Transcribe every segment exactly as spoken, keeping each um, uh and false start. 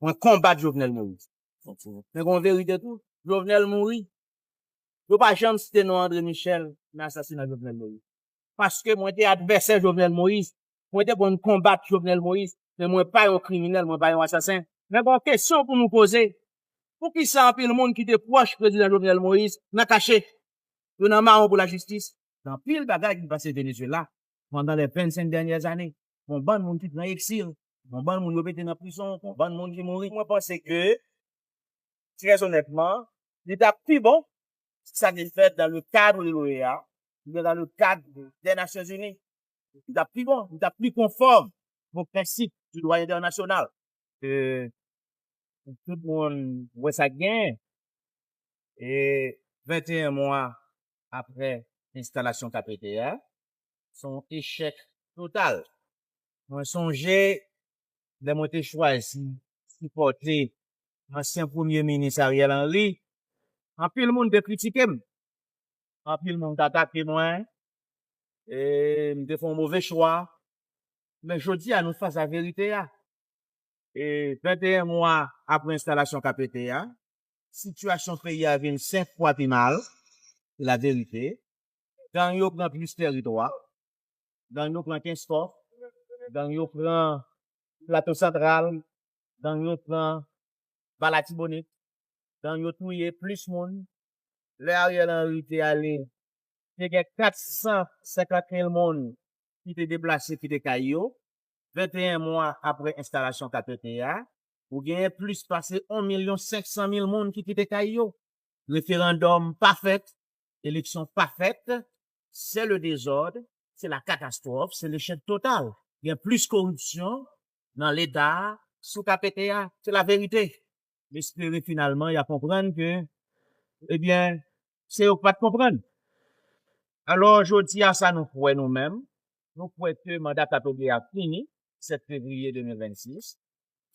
Mwen konbat Jovenel Moïse. Men gen yon verite tou, Jovenel mouri. Yo pa janm site non André Michel nan asasina Jovenel Moïse. Paske mwen te advèsè Jovenel Moïse, mwen te konn konbat Jovenel Moïse, men mwen pa yon kriminèl, mwen pa yon asasen. Men gen yon kesyon pou nou poze. Poukisa anpil moun ki te pwòch prezidan Jovenel Moïse nan kache? Yo nan mawon pou lajistis. Gen anpil bagay ki pase Venezuela pandan les vingt-cinq dernières années. Gen yon bann moun ki pran eksil, gen yon bann moun yo mete nan prizon, gen yon bann moun ki mouri. Mwen panse ke, trè onètman, li t ap pi bon si sa te fèt dans le cadre de l'OEA, oubyen dans le cadre des Nations Unies. Li t ap pi bon, li t ap pi konfòm aux principes du droit international. E, tout moun wè sa k genyen. E venteyen mwa apre enstalasyon K P T a, se yon echèk total. Mwen sonje, lè mwen te chwazi sipòte ansyen premye minis Ariel Henry, anpil moun te kritike m. Anpil moun te atake mwen. E m te fè yon move chwa. Men jodi a, nou fas a verite a. E venteyen mwa apre enstalasyon K P T a, sitiyasyon peyi a vin senk fwa pi mal. Se la verite. Gang yo pran plis tèritwa. Gang yo pran Kenskòf. Gang yo pran Plato Santral. Gang yo pran Ba Latibonit. Gang yo touye plis moun. Lè Ariel Henry te ale, te gen kat san senkant mil moun ki te deplase kite kay yo. Venteyen mwa apre enstalasyon K P T a, ou genyen plis pase yon milyon senk san mil moun ki kite kay yo. Referandòm pa fèt, eleksyon pa fèt, se le dezòd, se la katastwòf, se lechèk total. Gen plis koripsyon nan Leta a sou K P T A, se la verite. M espere finalman y a konprann ke, ebyen, se yo k pa t konprann. Alò, jodi a sa nou kwè nou menm, nou kwè ke manda K P T A fini, sèt fevriye de mil vennsis,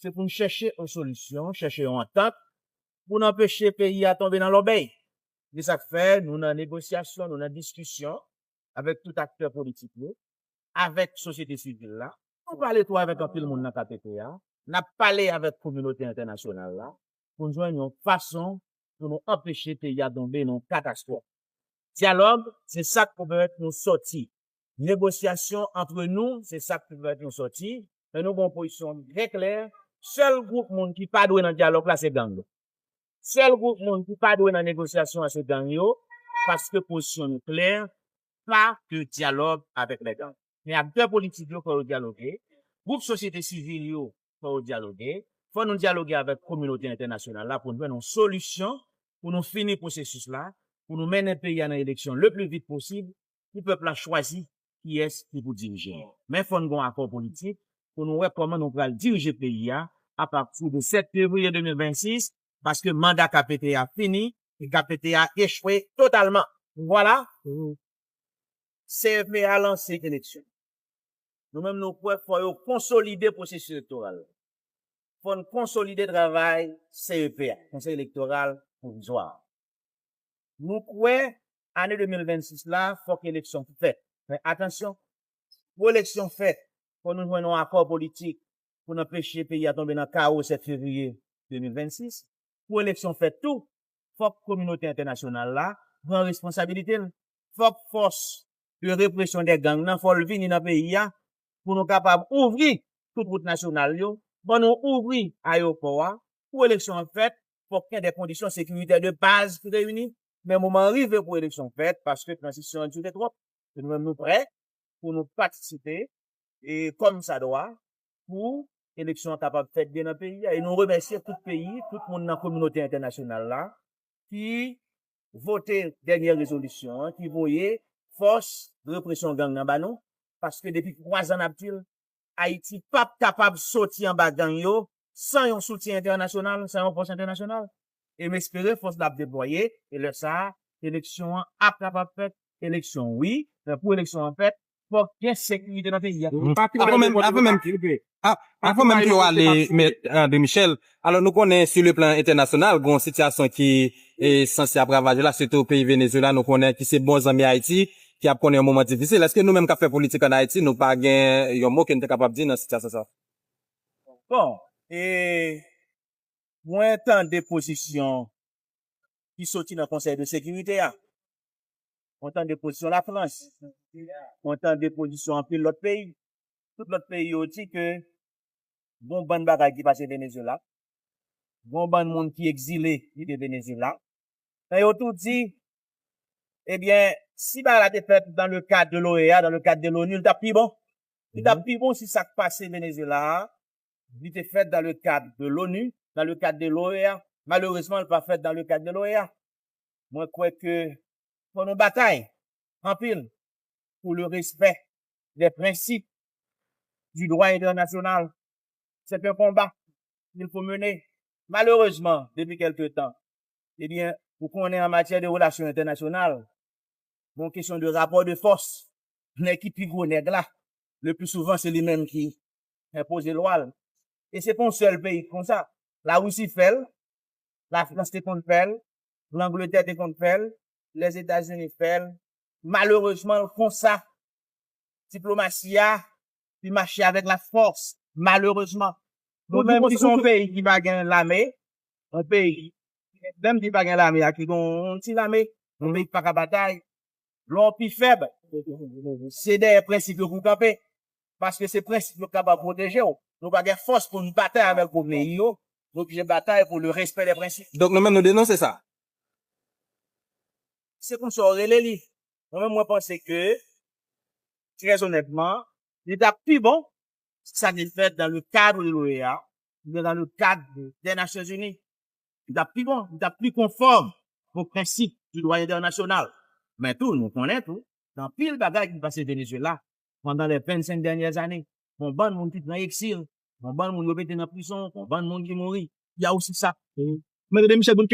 se pou n chèche yon solisyon, chèche yon antant, pou n anpeche peyi a tonbe nan lòbèy. Se sa k fè nou nan negosyasyon, nou nan diskisyon avèk tout aktè politik yo, avèk sosyete sivil la. Nou pale tou avèk anpil moun nan K P T A, n ap pale avèk kominote entènasyonal la, pou n jwenn yon fason pou nou anpeche peyi a tonbe nan yon katastwòf. Dyalòg, se sa k pou pèmèt nou sòti. Negosyasyon antre nou, se sa k pou pèmèt nou sòti. Men nou gen yon pozisyon byen klè. Sèl gwoup moun ki pa dwe nan dyalòg la, se gang yo. Sèl gwoup moun ki pa dwe nan negosyasyon an, se gang yo, paske pozisyon nou klè, pa de dyalòg avèk les gangs. Men aktè politik yo, fò yo dyaloge. Gwoup sosyete sivil yo, fò yo dyaloge. Fò nou dyaloge avèk kominote entènasyonal la pou nou jwenn yon solisyon, pou nou fini pwosesis la, pou nou mennen peyi a nan eleksyon le pli vit posib, pou pèp la chwazi kiyès ki pou dirije. Men fò n gen yon akò politik pou nou wè kòman nou pral dirije peyi a apati de sèt fevriye de mil vennsis, paske manda K P T A fini e K P T A echwe totalman. Vwala, C E P A lanse eleksyon. Nou menm, nou kwè fò yo konsolide pwosesis elektoral. Fò n konsolide travay C E P A, Konsèy Elektoral Pwovizwa. Nou kwè, ane de mil vennsis la, fòk eleksyon fèt. Men atansyon, pou eleksyon fèt, fò nou jwenn yon akò politik pou n anpeche peyi a tonbe nan kawo sèt fevriye de mil vennsis. Pou eleksyon fèt tou, fòk kominote entènasyonal la pran responsabilite l. Fòk fòs de represyon dè gang nan, fò l vini nan peyi a pou nou kapab ouvri tout wout nasyonal yo, ban nou ouvri ayewopò a. Pou eleksyon an fèt, fòk gen de kondisyon sekiritè de baz ki reyini. Men moman an rive pou eleksyon fèt, paske tranzisyon an dire twòp. E nou menm, nou prè pou nou patisipe, e kòm sa dwa, pou eleksyon an kapab fèt byen nan peyi a. E nou remèsye tout peyi, tout moun nan kominote entènasyonal la ki vote dènye rezolisyon an, ki voye fòs represyon gang nan ba nou, paske depi twa zan n ap di l, Ayiti p ap kapab soti anba gang yo san yon soutyen entènasyonal, san yon fòs entènasyonal. E m espere fòs la ap deplwaye, e lè sa a, eleksyon an ap kapab fèt. Eleksyon, wi, men pou eleksyon an fèt, fòk gen sekirite nan peyi a. Avan menm, avan menm, a- avan menm ke w ale, Mèt André Michel, alò, nou konnen, sou le plan entènasyonal, gen yon sitiyasyon ki e sanse ap ravaje la, sitou peyi Venezuela, nou konnen ki se bon zanmi Ayiti, ki ap konnen yon moman difisil. Èske nou menm k ap fè politik ann Ayiti, nou pa gen yon mo ke nou te kapab di nan sitiyasyon sa? Bon, e Mwen tande pozisyon ki soti nan Konsèy de Sekirite a. Mwen tande pozisyon Lafrans. Mwen tande pozisyon anpil lòt peyi. Tout lòt peyi yo di ke gon bann bagay ki pase Venezuela. Gon bann moun ki egzile ki te Venezuela. Men yo tou di, ebyen, si bagay la te fèt dans le cadre de l'OEA, dans le cadre de l'ONU, li t ap pi bon. Li t ap pi bon si sa k pase Venezuela a, li te fèt dans le cadre de l'ONU, dans le cadre de l'OEA. Malerezman, li pa fèt dans le cadre de l'OEA. Mwen kwè ke fò nou batay anpil pour le respect des principes du droit international. C'est un combat qu'il faut mener. Malerezman, depi kèlke tan, ebyen, ou konnen an matyè de relasyon entènasyonal, bon kesyon de rapò de fòs, nèg ki pi gwo nèg la, le pli souvan se li menm ki enpoze lwa l. E se pa yon sèl peyi ki konsa. Larisi fè l, Lafrans te konn fè l, Langletè te konn fè l, Lèzetazini fè l. Malerezman, l konsa. Diplomasi a, li mache avèk lafòs, malerezman. Nou menm ki se yon peyi ki pa gen lame, yon peyi, menm ki pa gen lame a, ki gen yon ti lame, yon peyi ki pa ka batay, lè w pi fèb, se dèyè prensip yo pou w kanpe. Paske se prensip yo k kapab pwoteje w. Nou pa gen fòs pou n batay avèk gwo peyi yo. Nou oblije batay pou le respè de prensip. Donk nou menm nou denonse sa. Se konsa w rele li. Mwen menm, mwen panse ke, trè onètman, li t ap pi bon si sa te fèt dans le cadre de l'OEA, oubyen dans le cadre de, des Nations Unies. Li t ap pi bon, li t ap pi konfòm aux principes du droit international. Men tou, nou konnen tou, gen anpil bagay ki pase Venezuela pandan les vingt-cinq dernières années. Bon, bann moun ki pran eksil, bon, bann moun yo mete nan prizon, bon, bann moun ki mouri. Il y a aussi ça. Men tande Michel Bonn